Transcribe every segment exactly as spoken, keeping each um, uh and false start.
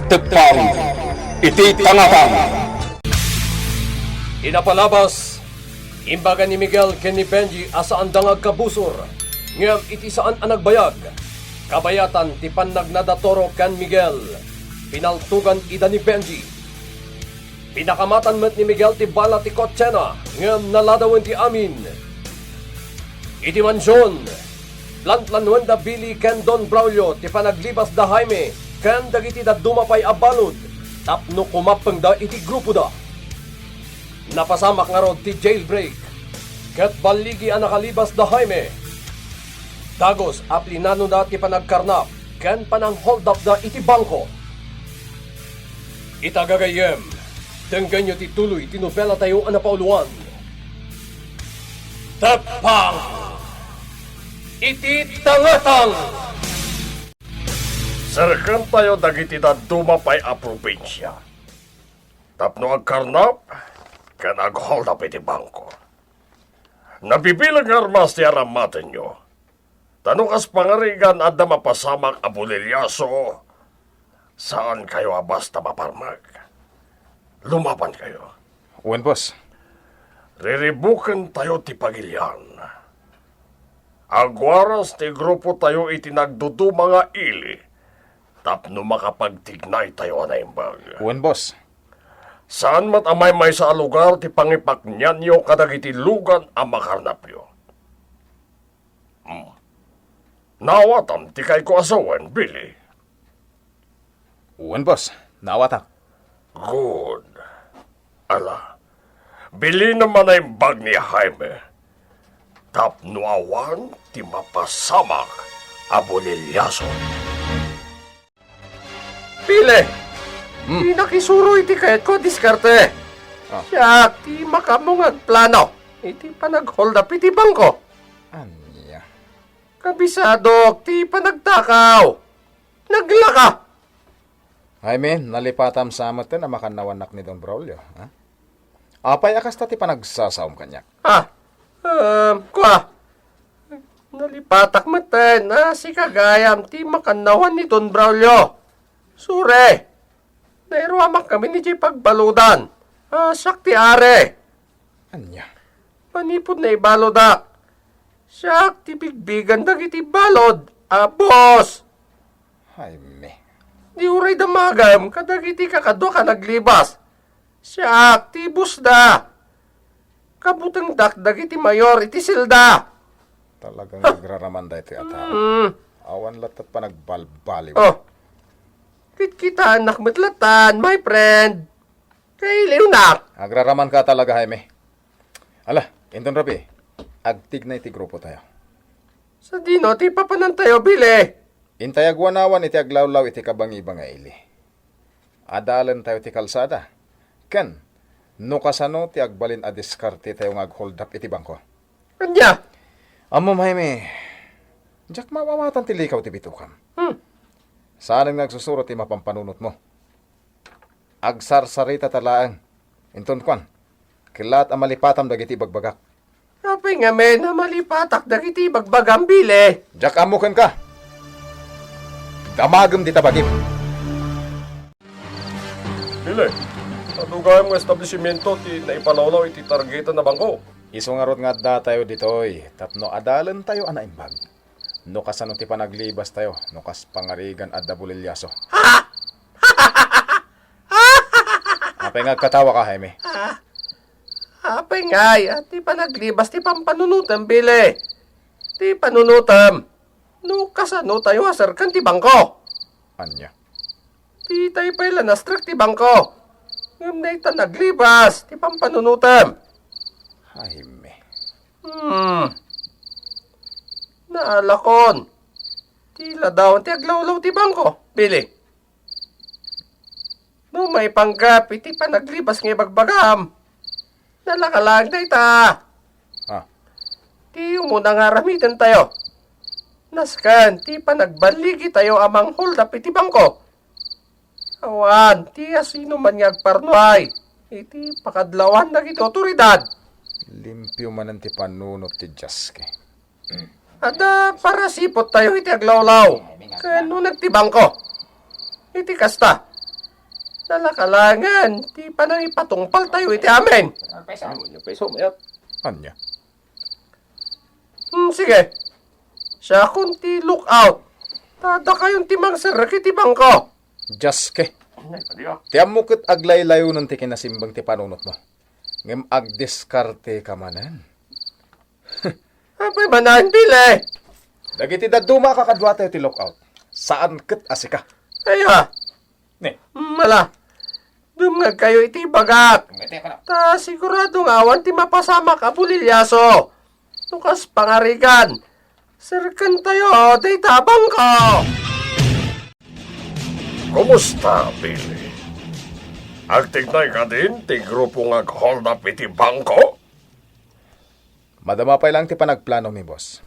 Teppang iti tangatang. Inapalabas, imbaga ni Miguel ken ni Benji a saanda nga agkabusor, ngem iti saan a nagbayag, kabayatan ti pannagnada Toro ken Miguel, pinaltugan ida ni Benji. Pinakamatan met ni Miguel ti bala ti kotsena, ngem naladawen ti amin. Iti mansion, planplanuenda Billy ken Don Braulio ti panaglibas da Jaime ken dagiti dadduma pay a balud tapno kumappengda iti grupoda. Napasamak ngarud ti jailbreak ket balligi a nakalibas da Jaime. Dagus a plinanoda ti panagkarnap ken panangholdapda iti bangko. Ita gagayyem, denggenyo ti tuloy ti nobelatayo a napauluan. Teppang iti tangatang! Serkentayo dagiti dadduma pay a probinsia tapno agkarnap ken agholdap iti bangko. Nabibileg nga armas ti aramatenyo. Ta no kas pangarigan adda mapasamak a bolilyaso, saankayo a basta maparmek. Lumabankayo. Wen, boss. Riribukentayo ti pagilian. Agwaras ti grupotayo iti nagduduma nga ili tapno makapagtignaytayo a naimbag. Wen, boss. Saan met a maymaysa a lugar ti pangipaknianyo kadagiti lugan a makarnapyo. Hmm. Naawatam ti kayatko a sawen, Billy? Wen, boss. Naawatak. Good. Ala, bilinem a naimbag ni Jaime tapno awan ti mapasamak a bolilyaso. Pile! Hmm. Ti nakisuro iti kayatko a diskarte. Ah. Siak ti makaammo nga agplano iti panagholdap iti bangko. Ania? Kabisadok ti panagtakaw. Naglaka! Jaime, nalipatam sa metten a makannawannak ni Don Braulio, ha? Apay a kasta ti panagsasaom kaniak? Ah, um, kua. Nalipatak metten a sika gayam ti makannawan ni Don Braulio. Sure, nairuamak ngamin idiay pagbaludan. Ah, siak ti ari. Ania? Manipud naibaludak, siak ti bigbigan dagiti balud a boss. Jaime. Di uray damagem kadagiti kakaduak a naglibas. Siak ti bossda. Kabutengdak dagiti mayor iti selda. Talaga nga agraraman daytoy a tao. Mm. Awan latta panagbalbaliw. Oh. Kitkitaennak met lattan, my friend. Kailiwnak. Agraramanka talaga, Jaime. Ala, inton rabii, agtignay ti grupotayo. Sadino ti papanantayo, Billy? Intay agwanawan iti aglawlaw iti kabangibangi a ili. Adalentayo ti kalsada. Ken, no kasano ti agbalin a diskartetayo nga agholdap iti bangko? Ania? Ammom, Jaime, diak maawatan ti likaw ti bitokam. Hmm. Saanen nga agsusuro ti mapampanunotmo. Agsarsaritata laeng. Inton kuan, kellaat a malipatam dagiti ibagbagak. Apay ngamin a malipatak dagiti ibagbagam, Billy? Diak ammo kenka. Damagem dita bagim. Billy, adu gayam nga establishimento ti naipalawlaw iti targetan a bangko. Isu ngarud nga addatayo ditoy tapno adalentayo a naimbag. No kasano ti panaglibastayo, no kas pangarigan adda bolilyaso. Apay nga agkatawaka, Jaime? Ah, apay ngay a ti panaglibas ti pampanunotem, Billy? Ti panunotem, no kasanotayo a serken ti bangko? Ania? Ditay pay la nastrek ti bangko. Ngem dayta naglibas ti pampanunotem. Jaime. Hmm. Naalakon. Ti ladawan ti aglawlaw ti bangko, Billy. No maipanggep iti panaglibas nga ibagbagam, nalaka laeng dayta. Ah. Ti umuna nga aramidentayo. Nasken ti panagballigitayo a mangholdap iti bangko. Awan ti asinoman nga agparnuay iti pakadlawan dagiti otoridad. Limpio manen ti panunot ti Dios, ke. Adda parasipottayo iti aglawlaw ken uneg ti bangko. Iti kasta, Nalaka laengen ti panangipatungpaltayo iti amin. Ania? Hmm, sige. Siakon ti lookout. Ta dakayon ti mangserrek iti bangko. Jaske. Ti ammo ket aglaylayonen ti kinasimbeng ti panunotmo. Ngem agdiskarteka manen. Apay manen, Billy? Dagiti dadduma a kakaduatayo ti lookout. Saan ket a sika. Aya. Ne. Mala. Dumngegkayo iti ibagak. Ta sigurado nga awan ti mapasamak a bulilyaso. No kas pangarigan, serkentayo dayta a bangko. Kumusta, Billy? Agtignay kadin ti grupo nga ag-hold up iti bangko? Madama pay laeng ti panagplanomi, boss.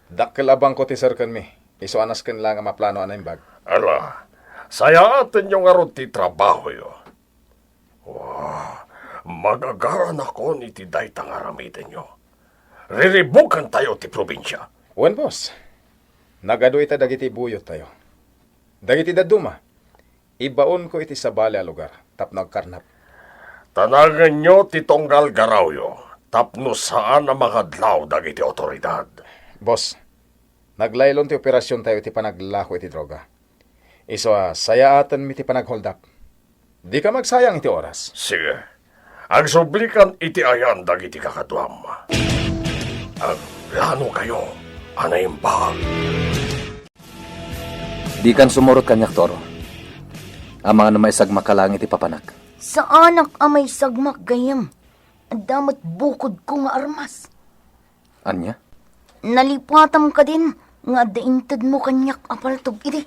Dakkel a bangko ti serkenmi. Isu a nasken laeng a maplano a naimbag. Ala, sayaatenyo ngarud ti trabahoyo. Wa, magagaranakon iti dayta nga aramidenyo. Riribukentayo ti probinsia. Wen, boss. Nagadu ita dagiti buyottayo. Dagiti dadduma, ibaonko iti sabali a lugar tapno agkarnap. Tanangenyo ti tunggal garawyo tapno saan a makadlaw dagiti awtoridad. Boss, naglaylon ti operasiontayo iti panaglako iti droga. Isu a sayaatenmi ti panaghold up. Dika magsayang iti oras. Sige. Agsublikan iti ayan dagiti kakaduam. Agplanokayo a naimbag. Dikan sumurot kaniak, Toro. Amangan no maisagmakka laeng iti papanak. Saanak a maisagmak, gayyem. Adda met bukodko nga armas. Ania? Nalipatam kadin nga adda intedmo kaniak a paltog idi.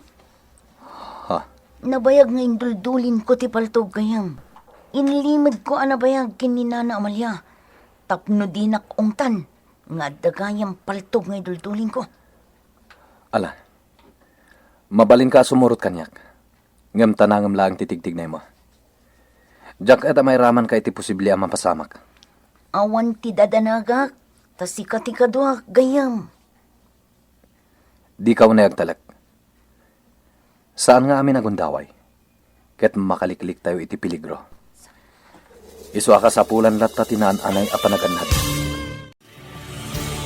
Ha? Nabayag nga induldulinko ti paltog, gayyem. Inlimedko a nabayag ken ni Nana Amalia tapno dinak ungtan nga adda gayam paltog nga iduldulinko. Ala, mabalinka a sumurot kaniak, ngem tanangem laeng ti tigtignaymo. Diak ket a mairamanka iti posible a mapasamak. Awan ti dadanagak, ta sika ti kaduak, gayyem. Dika unay agtalek. Saan nga amin a gundaway, ket makalikliktayo iti peligro. Isu a kasapulan latta ti naan-anay a panagannad.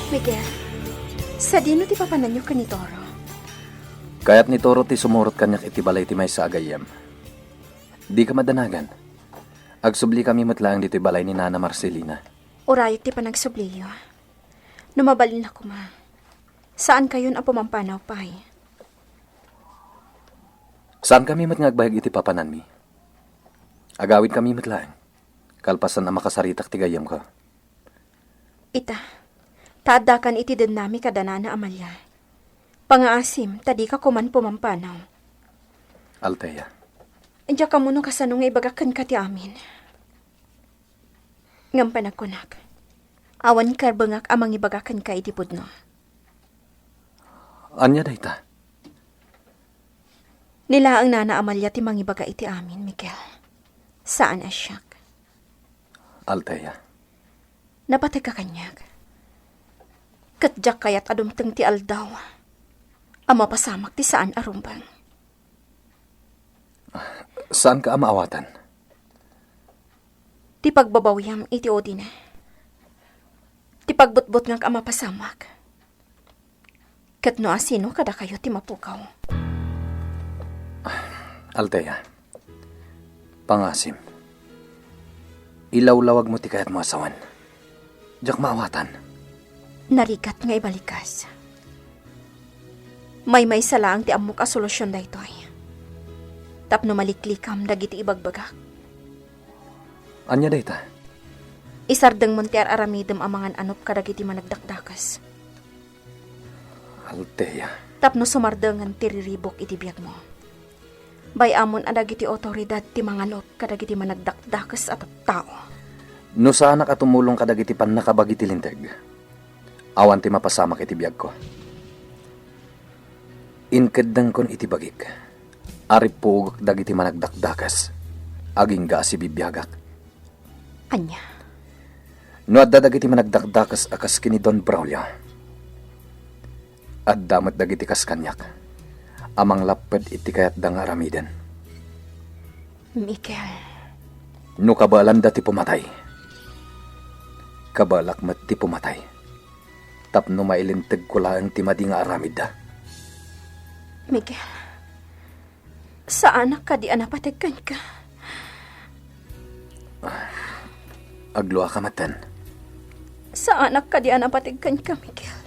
Miguel, sadino ti papananyo ken ni Toro? Kayat ni Toro ti sumurot kaniak iti balay ti maysa a gayyem. Dika madanagan. Agsublikami met laeng ditoy balay ni Nana Marcelina. Urayek ti panagsubliyo. No mabalin la koma, saankayon a pumampanaw pay. Saankami met nga agbayag iti papananmi. Agawidkami met laeng, kalpasan a makasaritak ti gayyemko. Ita, ta addakan iti dennami kada Nana Amalia. Pangaasim, ta dika koman pumampanaw. Althea. Diak ammo no kasano nga ibagak kenka ti amin. Ngem panagkunak, awan karbengak a mangibaga kenka iti pudno. Ania dayta? Ni laeng Nana Amalia ti mangibaga iti amin, Miguel. Saan a siak. Althea. Napateg ka kaniak. Ket diak kayat a dumteng ti aldaw a mapasamak ti saan a rumbeng. Saanka a maawatan? Ti pagbabawiam iti Udine. Ti pagbutbutngak a mapasamak. Ket no asino kadakayo ti mapukaw? Althea, pangaasim. Ilawlawagmo ti kayatmo a sawen. Diak maawatan. Narigat nga ibalikas. Maymaysa laeng ti ammok a solusion daytoy. Tapno maliklikam dagiti ibagbagak. Ania dayta? Isardengmon ti ar-aramidem a mangan-anop kadagiti managdakdakes. Althea. Tapno sumardengen ti riribuk iti biagmo. Bay-amon a dagiti awtoridad ti manganop kadagiti managdakdakes a tattao. No saanak a tumulong kadagiti pannakabagi ti Linteg, awan ti mapasamak iti biagko. Inkeddengkon iti bagik a rippugek dagiti managdakdakes agingga a sibibiagak. Ania? No adda dagiti managdakdakes a kas ken ni Don Braulio, adda met dagiti kas kaniak a manglapped iti kayatda nga aramiden. Miguel. No kabaelanda ti pumatay, kabaelak met ti pumatay, tapno mailintegko laeng ti madi nga aramidda. Miguel, saanak kadi a napateg kenka? Agluaka metten. Saanak kadi a napateg kenka, Miguel?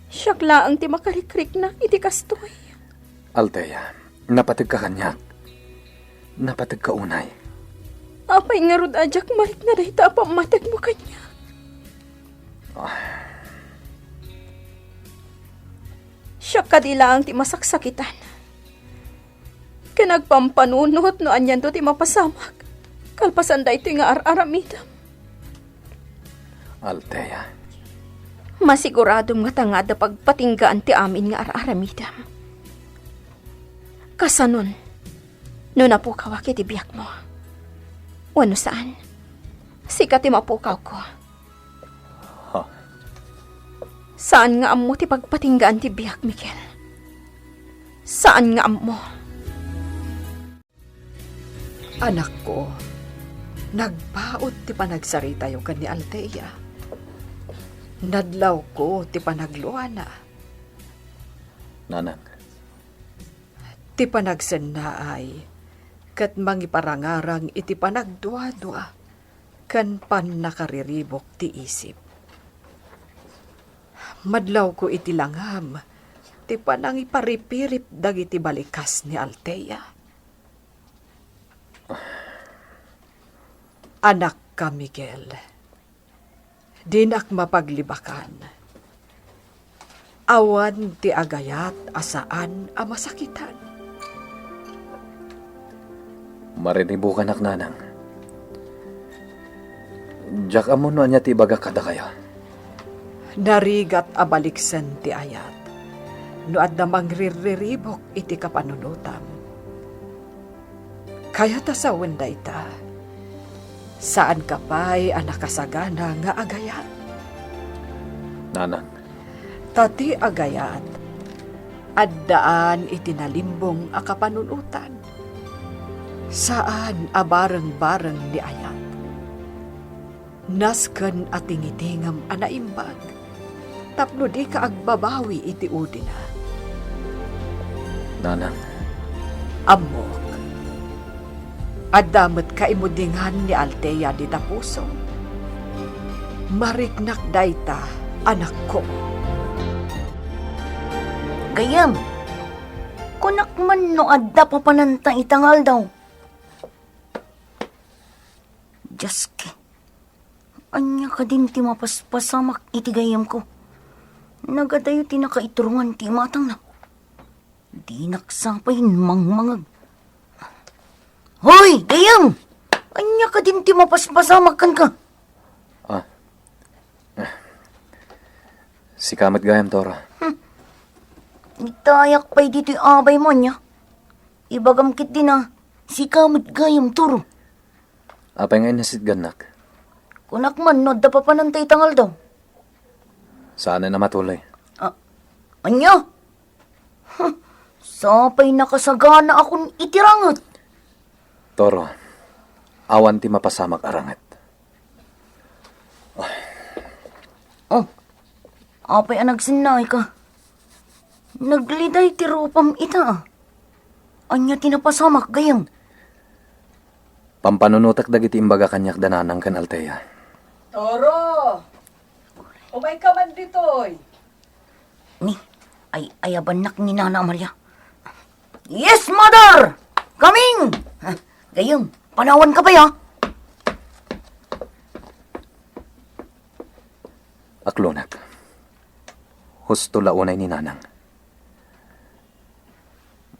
Siak laeng ti makarikrikna iti kastoy. Althea, napategka kaniak. Napategka unay. Apay ngarud a diak marikna dayta a pammategmo kaniak? Ah. Siak kadi laeng ti masaksakitan. Ken agpampanunot no anianto ti mapasamak kalpasan daytoy nga ar-aramidem. Althea. Masiguradom nga ta nga adda pagpatinggaan ti amin nga ar-aramidem. Kasanon, no napukawak iti biagmo? Wenno saan? Sika ti mapukawko. Ha? Saan nga ammo ti pagpatinggaan ti biag, Miguel. Saan nga ammo. Anakko, nagpaut ti panagsaritayo ken ni Althea. Nadlawko ti panagluana. Nanang. Ti panagsennaay ket mangiparangarang iti panagduadua ken pannakariribuk ti isip. Madlawko iti langam ti panangiparipirip dagiti balikas ni Althea. Anakka, Miguel, dinak mapaglibakan. Awan ti agayat a saan a masakitan. Mariribukanak, Nanang. Diak ammo no ania ti ibagak kadakayo. Narigat a baliksen ti ayat no adda mangrirriribuk iti kapanunotam. Kayat a sawen dayta. Saanka pay a nakasagana nga agayat. Nanang. Ta ti agayat, addaan iti nalimbong a kapanunotan. Saan a bareng-bareng ni ayat. Nasken a tingitingem a naimbag, tapno dika agbabawi iti udina. Nanang. Ammok. Adda met kaimudingan ni Althea dita pusom. Mariknak dayta, anakko. Gayyem, kunak man no adda papananta ita nga aldaw. Dios ko. Ania kadin ti mapaspasamak iti gayyemko? Nagadayo ti nakaiturongan ti imatangna. Dinak sapay mangmangag. Hoy, gayyem! Ania kadin ti mapaspasamak kenka? Ah. Sika met gayyem, Toro. Hmm. Itayak pay ditoy abaymo, ania? Ibagam ketdi a sika met gayyem, Toro. Apay nga inasitgannak? Kunak man no adda papananta ita nga aldaw. Saanen a matuloy. Ah, ania? Huh, sapay nakasaganakon iti ranget. Toro, awan ti mapasamak a ranget. Oh, apay a nagsennaayka? Nagliday ti rupam ita. Ania ti napasamak, gayyem? Pampanunotek dagiti imbaga kaniak da Nanang ken Althea. Toro! Umayka man ditoy. Ni, ay-ayabannak ni Nana Amalia. Yes, mother! Coming! Ah, gayyem, panawanka pay, ah. Aklonek. Husto la unay ni Nanang.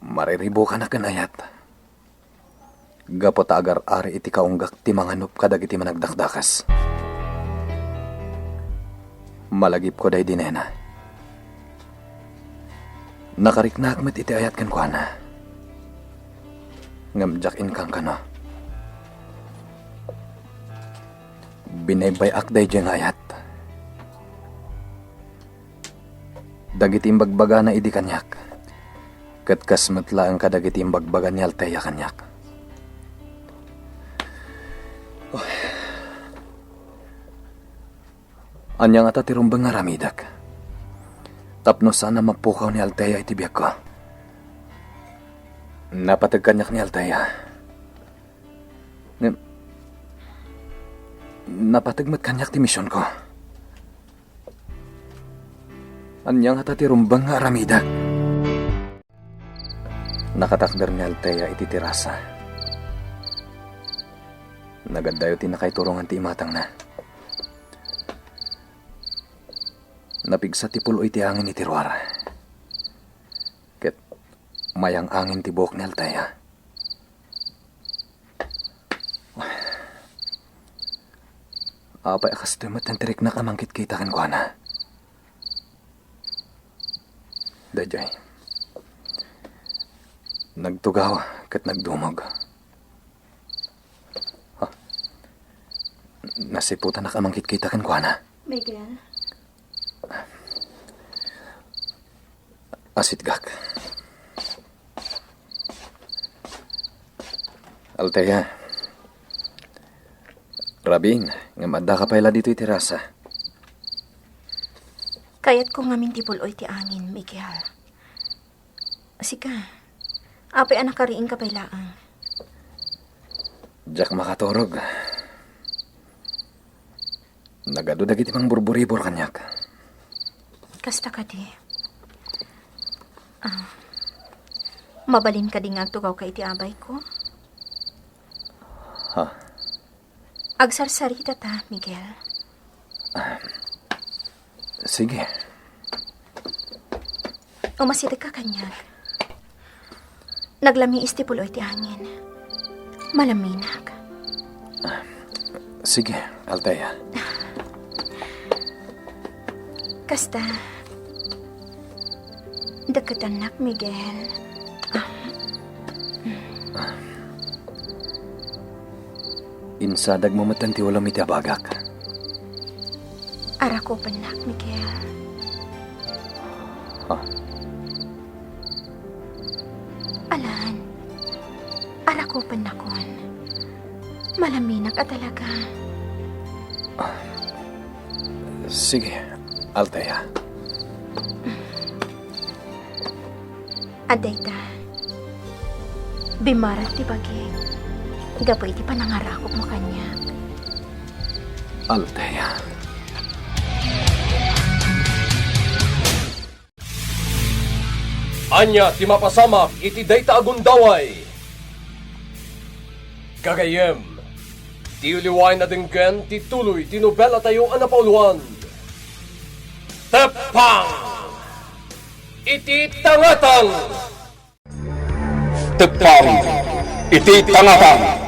Mariribukanak ken ayat. Gapu ta agar-ari iti kaunggak ti manganup kadagiti managdakdakes. Malagipko daydi nena. Nakariknaak met iti ayat kenkuana. Ngem diak inkankano. Binaybay-ak daydiay nga ayat. Dagiti imbagbagana idi kaniak, Ket kas met laeng kadagiti imbagbaga ni Althea kaniak. Ania ngata ti rumbeng nga aramidek tapno saan a mapukaw ni Althea iti biagko? Napateg kaniak ni Althea. Ngem, napateg met kaniak ti misionko. Ania ngata ti rumbeng nga aramidek? Nakatakder ni Althea iti terasa. Nagaddayo ti nakaiturongan ti imatangna. Napigsa ti pul-oy ti angin iti ruar. Ket mayang-angin ti buok ni Althea. Apay a kastoy met ti riknak a mangkitkita kenkuana? Daydiay. Nagtugaw ket nagdumog. Ha? Nasiputanak a mangkitkita kenkuana. Miguel? Asitgak. Althea. Rabin, ngem addaka pay la ditoy terasa. Kayatko ngamin ti pul-oy ti angin, Miguel. Sika, apay a nakariingka pay laeng? Diak makaturog. Nagadu dagiti mangburburibor kaniak. Kasta kadi. Ah, mabalin kadi nga agtugawka iti abayko? Ha? Agsarsarita ta, Miguel. Ah, sige. Umasidegka kaniak. Naglamiis ti pul-oy ti angin. Malaminak. Ah, sige, Althea. Kasta, deketannak, Miguel. Ah. Insadagmo metten ti ulom iti abagak. Arakupennak, Miguel. Ha? Alan, arakupennakon. Malaminak a talaga. Ah, sige, Althea. Adda ita, bimmarak ti bagik gapu iti panangarakupmo kaniak. Althea. Ania ti mapasamak iti dayta a gundaway? Gagayyem, ti uliwaen a denggen ti tuloy ti nobelatayo a napauluan, Teppang iti Tangatang! Teppang iti Tangatang!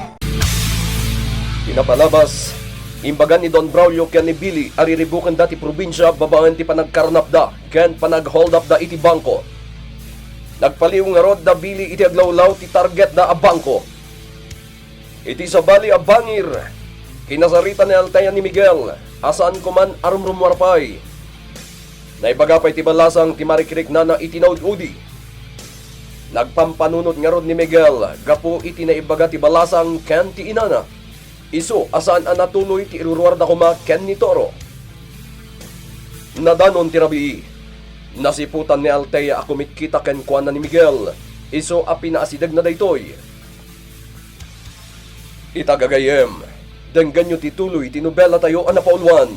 Pinapalabas, imbaga ni Don Braulio ken ni Billy a riribukenda ti probinsia babaen ti panagkarnapda ken panagholdupda iti bangko. Nagpaliw ngarud da Billy iti aglawlaw ti targetda a bangko. Iti sabali a bangir, kinasarita ni Althea ni Miguel a saan koman a rumrumuar pay. Naibaga pay ti balasang ti marikriknana iti naud-udi. Nagpampanunot ngarud ni Miguel gapu iti naibaga ti balasang ken ti inana. Isu a saan a natuloy ti iruruarda koma ken ni Toro. Nadanon ti rabii, nasiputan ni Althea a kumitkita kenkuana ni Miguel, isu a pinaasidegna daytoy. Ita gagayyem, denggenyo ti tuloy ti nobelatayo a napauluan,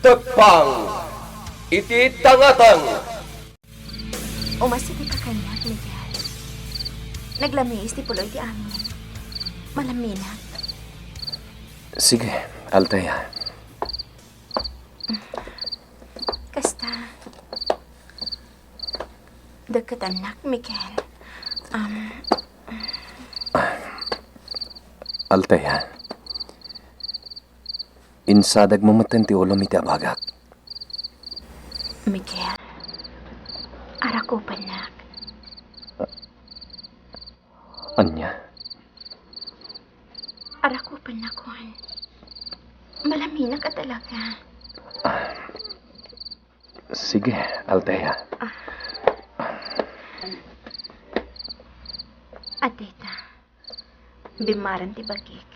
Teppang iti Tangatang! Umasidegka kaniak, Miguel. Naglamiis ti pul-oy ti angin. Malaminak. Sige, Althea. Kasta, deketannak, Miguel. Um, Althea, insadagmo metten ti ulom iti abagak. Miguel, arakupennak. Ania? Arakupennakon. Malaminak a talaga. Ah, sige, Althea. Ah. Tita, bimmaren ti bagik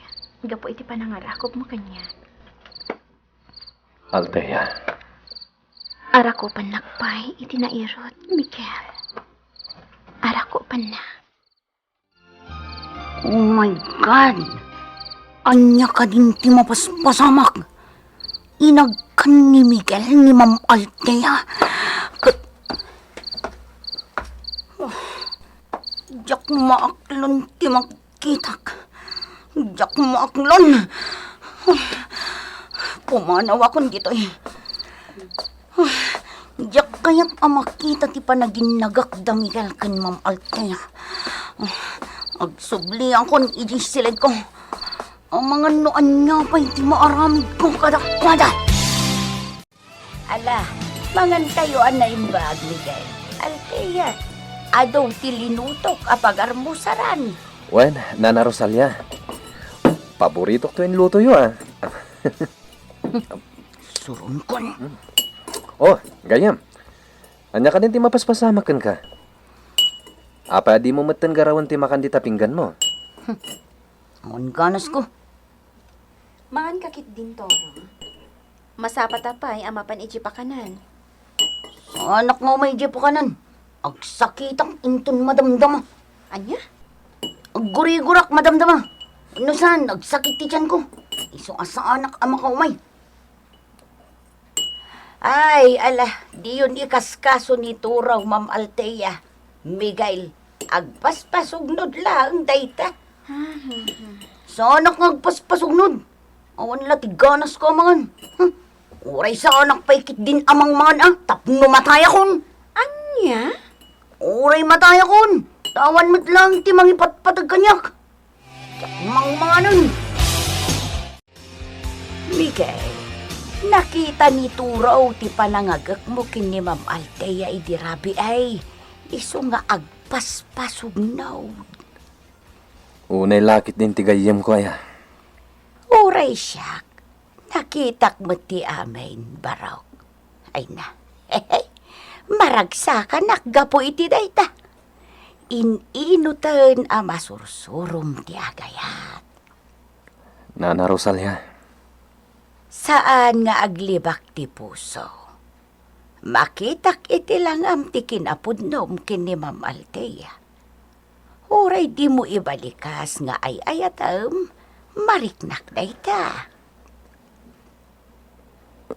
gapu iti panangarakupmo kaniak. Althea. Arakupannak pay iti nairut, Miguel. Arakupannak. Oh my God! Ania kadin ti mapaspasamak? Inagkan ni Miguel ni Ma'am Althea. Ket, oh, diak maaklon ti mak-, kitak. Diak maaklon. Pumanawakon ditoy. Diak kayat a makita ti panaginnagak da Miguel ken Ma'am Althea. Agsubliakon idiay siledko. Amangan no ania pay ti maaramidko kadakuada. Ala, mangankayo a naimbag, Miguel. Althea, adu ti linutok a pagarmusaran. Wen, Nana Rosalia. Paboritok to inlutoyo, a. Suronkon. Oh, gayyem. Ania kadin ti mapaspasamak kenka? Apay a dimo metten garawen ti makan dita pingganmo? Awan ganasko. Mangan ka ketdin, Toro. Masapata pay a mapan idiay pakanan. Saanak nga umay idiay pakanan. Agsakitak inton madamdama. Ania? Aggurigurak madamdama. No saan, agsakit ti tiyanko. Isu a saanak a makaumay. Ay, ala, diyon ikaskaso ni Turaw, Ma'am Althea. Miguel, agpaspasugnod laeng dayta. Saanak nga agpaspasugnod? Awan la ti ganasko a mangan. Hmm. Uray saanak pay ketdin a mangmangan a tapno matayakon. Ania? Uray matayakon. Ta awan met laeng ti mangipatpateg kaniak. Diak mangmanganen. Miguel, nakita ni Turaw ti panangagekmo ken ni Ma'am Althea idi rabii, isu nga agpaspasugnod. Unay la ketdin ti gayyemko aya. Uray siak, nakitak met ti amin, Barok. Ay na, hehe, maragsakanak gapu iti dayta. In-inuten a masursurom ti agayat. Nana Rosalia. Saan nga aglibak ti puso. Makitak iti langam ti kinapudnom ken ni Ma'am Althea. Uray dimo ibalikas nga ay-ayatem, mariknak dayta.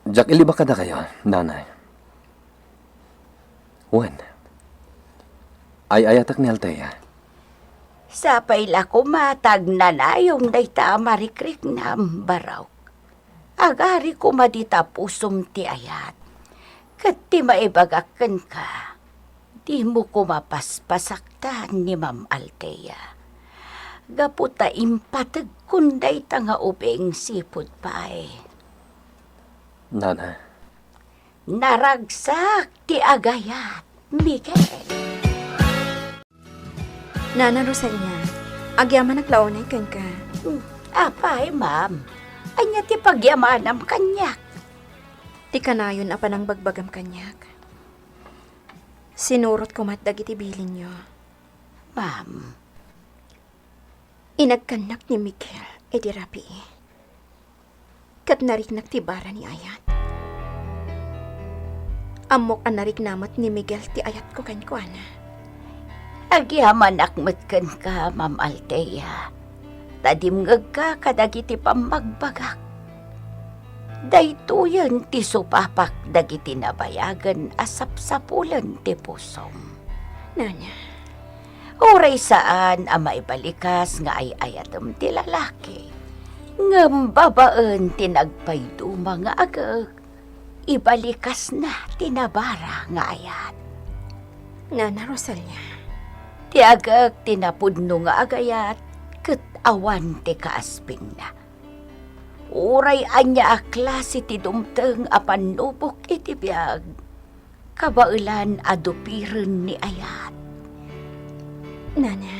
Diak ilibak kadakayo, Nanay. Wen, ay-ayatek ni Althea. Sapay la koma ta agnanayon dayta a marikriknam, Barok. Agari koma dita pusom ti ayat. Ket ti maibagak kenka, dimo koma paspasaktan ni Ma'am Althea. Gapu ta impategkon dayta nga ubing sipud pay. Nana. Naragsak ti agayat, Miguel. Nana Rosalia, agyamanak la unay kenka. Hmm, apay, ma'am? Ania ti pagyamanam kaniak? Ti kanayon a panangbagbagam kaniak. Sinurotko met dagiti bilinyo. Ma'am. Inagkannak ni Miguel idi rabii. Ket nariknak ti bara ni ayat. Ammok a narikna met ni Miguel ti ayatko kenkuana. Agyamanak met kenka, Ma'am Althea, ta dimngegka kadagiti pammagbagak. Daytoyen ti supapak dagiti nabayagen a sapsapulen ti pusom. Nana. Uray saan a maibalikas nga ay-ayatem ti lalaki, ngem babaen ti nagpayduma nga agek, ibalikasna ti nabara nga ayat. Nana Rosalia. Ti agek ti napudno nga agayat, ket awan ti kaaspingna. Uray ania a klase ti dumteng a pannubok iti biag, kabaelan a dupiren ni ayat. Nana,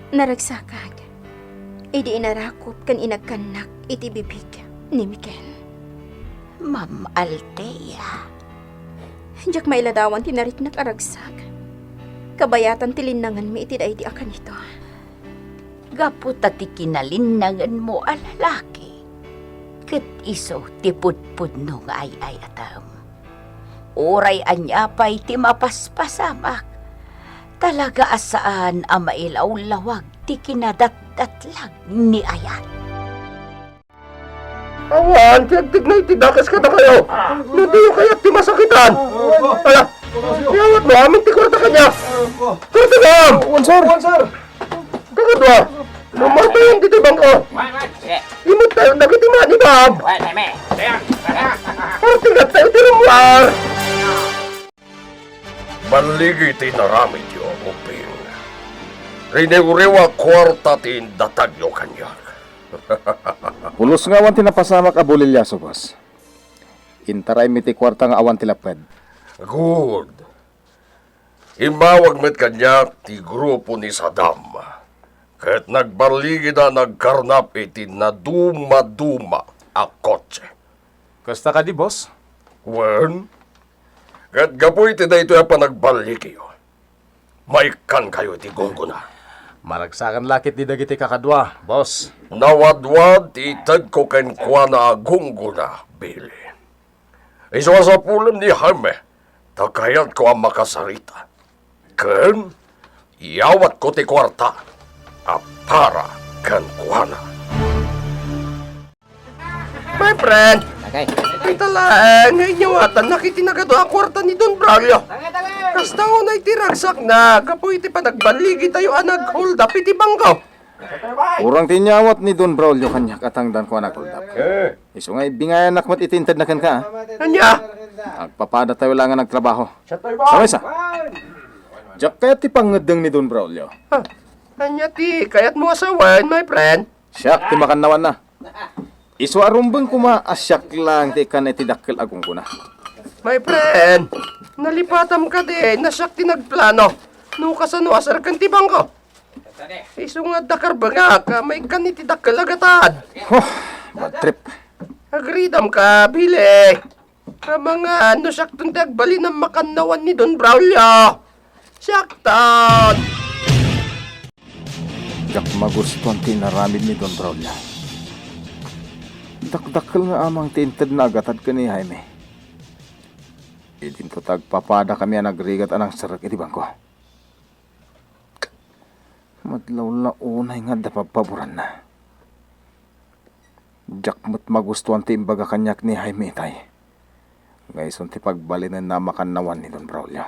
naragsakak idi inarakop ken inagkannak iti bibig ni Miguel. Ma'am Althea. Diak mailadawan ti nariknak a ragsak. Kabayatan ti linnanganmi iti daydi a kanito. Gapu ta ti kinalinnanganmo a lalaki, ket isu ti pudpudno nga ay-ayatem. Uray ania pay ti mapaspasamak, talaga a saan a mailawlawag ti kinadatdatlag ni ayat. Awan ti agtignay ti dakes kadakayo. No diyo kayat ti masakitan. Ala, iyawatmo amin ti kuarta kaniak. Kuarta gam! Wan, sir. Wan, sir. Kakadua, no martayan ditoy bangko. Imut tayo dagiti manibam. Partigat tayo ti rumwar. Balligi ti inaramidyo, Uping. Riniwriw a kuarta ti indatagyo kaniak. Pulos nga awan ti napasamak a bolilyaso, boss. Intaraymi ti kuarta nga awan ti lapped. Good. Immawag met kaniak ti grupo ni Saddam, ket nagballigida a nagkarnap iti nadumaduma a kotse. Kasta kadi, boss? Wen, ket gapu iti daytoy a panagballigiyo, maikkankayo iti gunggona. Maragsakan la ketdi dagiti kakadua, boss. Nawadwad ti itedko kenkuana a gunggona, Billy. Isu a sapulem ni Jaime, ta kayatko a makasarita. Ken iyawatko ti kuarta a para kenkuana. My friend, okay. Ita laeng nga inyawatannak iti nagadua a kuarta ni Don Braulio. Kasta unay ti ragsakna gapu iti panagballigi tayo a nag-hold up iti bangko. Kurang ti inyawat ni Don Braulio kaniak a tangdanko a nag-hold up. Eh. Isu nga ibingayannak met iti intedna kenka, a. Ania? Agpapada tayo la nga nagtrabaho. Siya tayo ba? Sa maysa. Diak kayat ti pangngeddeng ni Don Braulio. Ah, ania ti kayatmo a sawen, my friend? Siak ti makannawanna. Isu a rumbeng koma a siak laeng ti ikkan iti dakkel a gunggona. My friend, nalipatam kadi, na siak ti nagplano no kasano a serken ti bangko. Isu nga adda karbengak a maikkan iti dakkel a gatad. Huh, bad trip. Agridam ka, Billy. Amangan no siakton ti agbalin a makannawan ni Don Braulio. Siakton! Diak magustuan ti inaramid ni Don Braulio. Dakdakkel nga amang ti intedna a gatad ken ni Jaime. Idinto ta agpapadakami a nagrigat a nangserrek iti bangko. Madlaw la unay nga adda pabpaboranna. Diak met magustuan ti imbaga kaniak ni Jaime itay nga isun ti pagbalinenna a makannawan ni Don Braulio.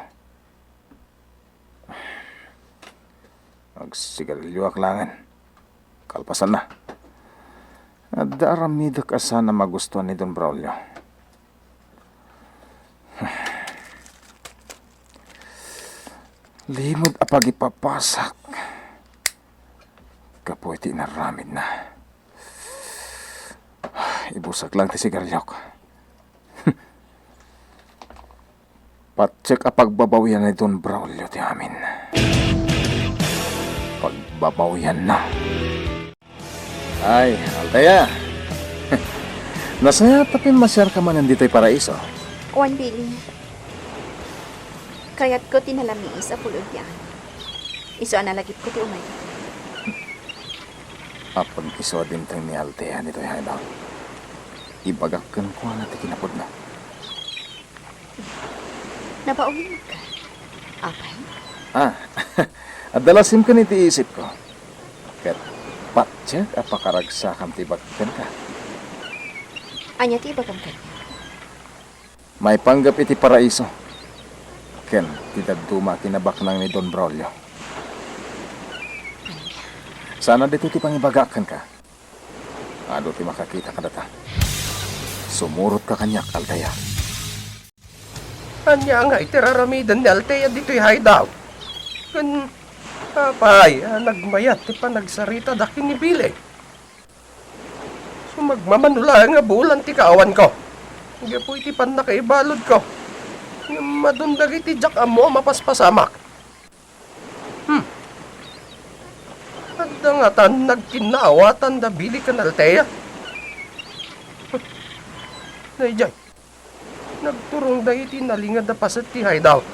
Agsigarilioak laengen. Kalpasanna, adda aramidek a saan a magustuan ni Don Braulio. Limed a pagipapasak gapu iti inaramidna. Ibusak lang ti sigariliok. Patiek a pagbabawian ni Don Braulio ti amin. Pagbabawianna. Ay, Althea. Nasayaat ta pimmasiarka manen ditoy paraiso. Wen, Billy. Kayatko ti nalamiis a pulod ti ani. Isu a nalagipko ti umay ditoy. Apag isu a dimteng ni Althea ditoy hideout. Ibagak kenkuana ti kinapudno. Nabaolinka. Apay? Ah, adda la simken iti isipko. Ket patiek a pakaragsakam ti ibagak kenka. Ania ti ibagam kaniak? Maipanggep iti paraiso ken ti dadduma a kinabaknang ni Don Braulio. Ania? Saan a ditoy ti pangibagak kenka. Adu ti makakita kadata. Sumurotka kaniak, Althea. Ania ngay ti raramiden ni Althea ditoy hideout? Ken apay a nagmayat ti panagsaritada ken ni Billy? Sumagmamano laeng a bulan ti kaawanko gapu iti pannakaibaludko ngem adun dagiti diak ammo a mapaspasamak. Hmm. Adda ngatan nagkinnaawatan da Billy ken Althea? Daydiay, nagturongda iti nalinged a paset ti hideout.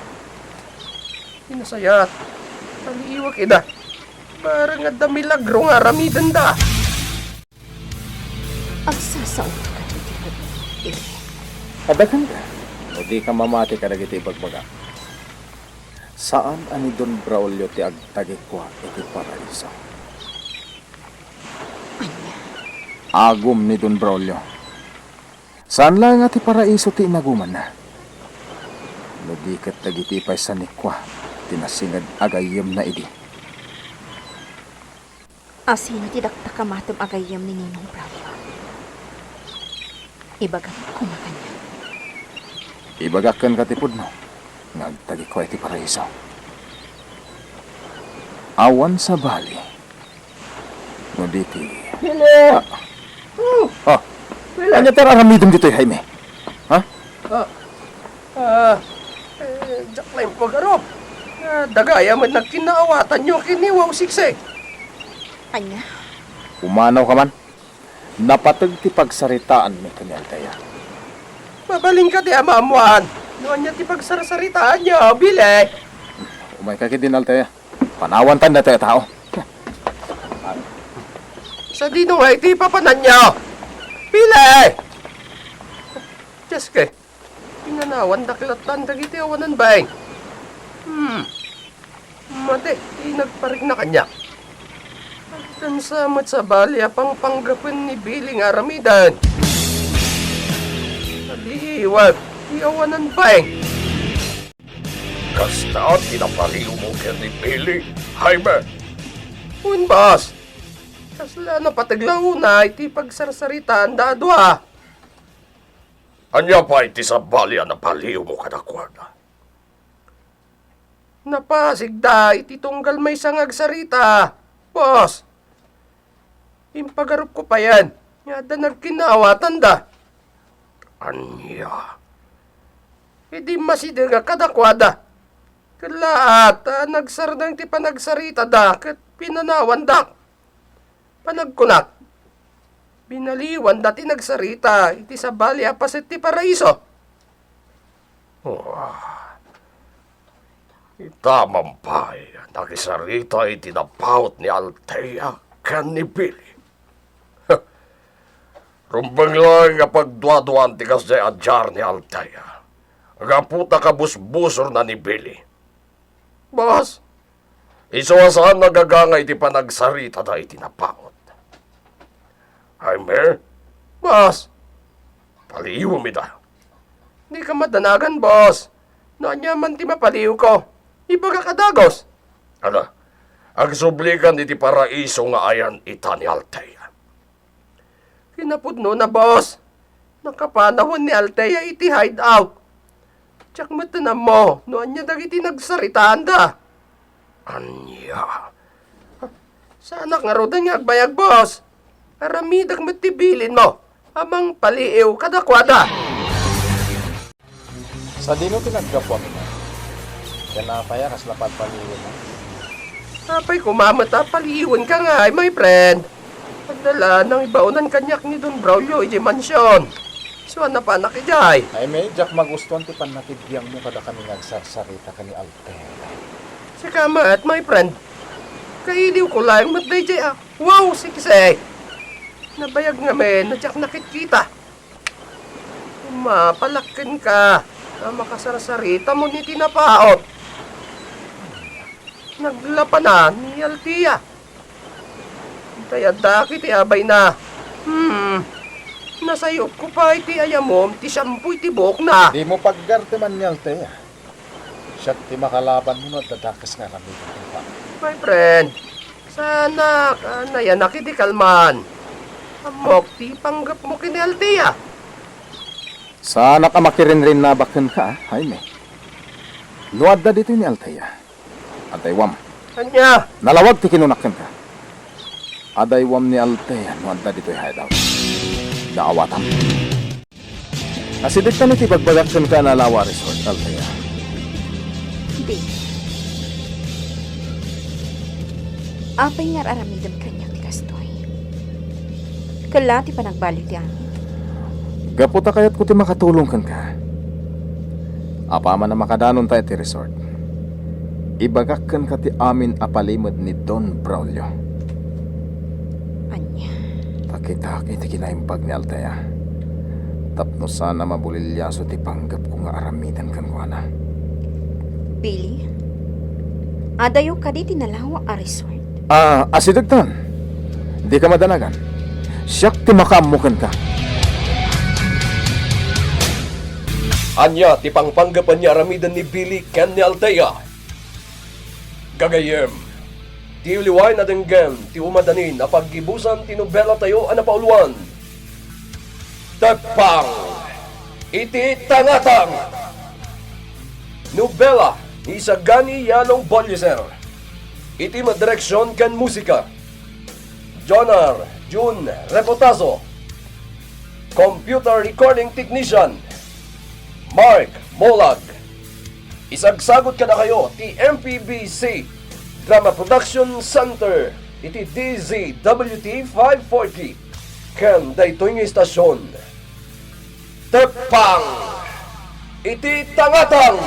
Ti nasayaat, paliiwak ida. Bareng adda milagro nga aramidenda. Agsasaoka kadagiti pudno, Eli. Adda kenka, no dika mamati kadagiti ibagbagak. Saan a ni Don Braulio ti agtagikua iti paraiso. Ania? Agum ni Don Braulio. Saan laeng a ti paraiso ti inagumanna. No di ket dagiti pay sanikua ti nasinged a gayyemna idi. Asino ti dakdakamatem a gayyem ni Ninong Braulio? Ibagam koma kaniak. Ibagak kenka ti pudno nga agtagikua iti paraiso. Awan sabali no di ti... Philip! Ah. Oh. Ah. Philip! Ania ti aramidem ditoy, Jaime? Ha? Ah. Ah, eh, diak laeng pagarup. Ah, dagaya met nagkinnaawatanyo ken ni Wow Siksik. Ania? Pumanawka man. Napateg ti pagsaritaanmi ken ni Althea. Mabalinka ti maammuan no ania ti pagsarsaritaanyo, Billy. Umayka ketdin, Althea. Panawantan daytoy a tao. Sadino nga iti papananyo, Billy? Dios ko. Pinanawandak lattan dagiti awanan baeng. Hmm. Madi ti nagparikna kaniak. Agdansa met sabali a pangpanggapen ni Billy nga aramiden. Naliiwag ti awanan baeng. Kasta ti napaliiwmo ken ni Billy, Jaime? Wen, boss. Kasla napateg la unay ti pagsarsaritaanda a dua. Ania pay ti sabali a napaliiwmo kadakuada? Napasigda iti tunggal maysa nga agsarita, boss. Impagarupko payen nga adda nagkinnaawatanda. Ania? Idi immasidegak kadakuada, kellaat ta nagsardeng ti panagsaritada ket pinanawandak. Panagkunak, binaliwanda ti nagsarita iti sabali a paset ti paraiso. Ah, ita man pay a nakisarita iti napaut ni Althea ken ni Billy. Rumbeng laeng a pagduaduan ti kasdiay a diar ni Althea gapu ta kabusbusorna ni Billy. Boss, isu a saan a gaganga iti panagsaritada iti napaut. Jaime? Boss, paliiwem ida. Dika madanagan, boss. No ania man ti mapaliiwko, ibagak a dagus. Ala, agsublikan iti paraiso nga ayan ita ni Althea. Kinapudnona, boss, nakapanawen ni Althea iti hideout. Diak met ammo no ania dagiti nagsaritaanda. Ania? Saanak ngaruden nga agbayag, boss. Aramidek met ti bilinmo a mangpaliiw kadakuada. Sadino ti naggapuam ita? Ken apay a kasla patpaliiwenmo? Apay koma met a paliiwenka ngay, my friend? Adda la nangibaonan kaniak ni Don Braulio idiay mansion. Isu a napanak idiay. Jaime, diak magustuan ti pannakibbiangmo kadakami nga agsarsarita ken ni Althea. Sika met, my friend. Kailiwko laeng met daydiay a wow siksik. Nabayag ngamin a diak nakitkita. Mapalak kenka a makasarsaritam iti napaut. Naglapana ni Althea. Tay adda ket iti abayna. Hmm. Nasayupko pay ti ayamom ti shampoo iti buokna. Dimo paggarteman ni Althea. Siak ti makalabanmo no adda dakes nga aramidem kenkuana. My friend, saanak a nayanak iti kalman. Ammok ti panggepmo ken ni Althea. Saanak a makirinrinnabak kenka, Jaime. No adda ditoy ni Althea, adaywam. Ania? Nalawag ti kinunak kenka. Adaywam ni Althea no adda ditoy hideout. Daawatam. Asidegtan iti ibagbagak kenka a nalawa a resort, Althea. Di. Apay nga ar-aramidem kaniak ti kastoy? Kella ti panagbaliw ti amin. Gapu ta kayatko ti makatulong kenka. Apaman a makadanonta iti resort, Ibagak kenka ti amin a palimed ni Don Braulio. Ania? Pakitaak iti kinaimbag ni Althea tapno sana mabuliliaso ti panggepko nga aramiden kenkuana. Billy, adayo kadi ti nalawa a resort? Ah, asidegtan. Dika madanagan. Siak ti makaammo kenka. Ania ti pangpanggepen nga aramiden ni Billy ken ni Althea? Gagayyem, ti liwaen a denggem ti umadanin a paggibusan ti nobelatayo a napauluan, Teppang iti Tangatang. Nobela ni Isagani Yalong Bolliser. Iti madireksion ken musika, Jonar Jun Repotazo. Computer recording technician, Mark Molag. Isagsagut kadakayo ti M P B C Drama Production Center iti D Z W T five forty ken daytoy nga istasyon, Teppang iti Tangatang.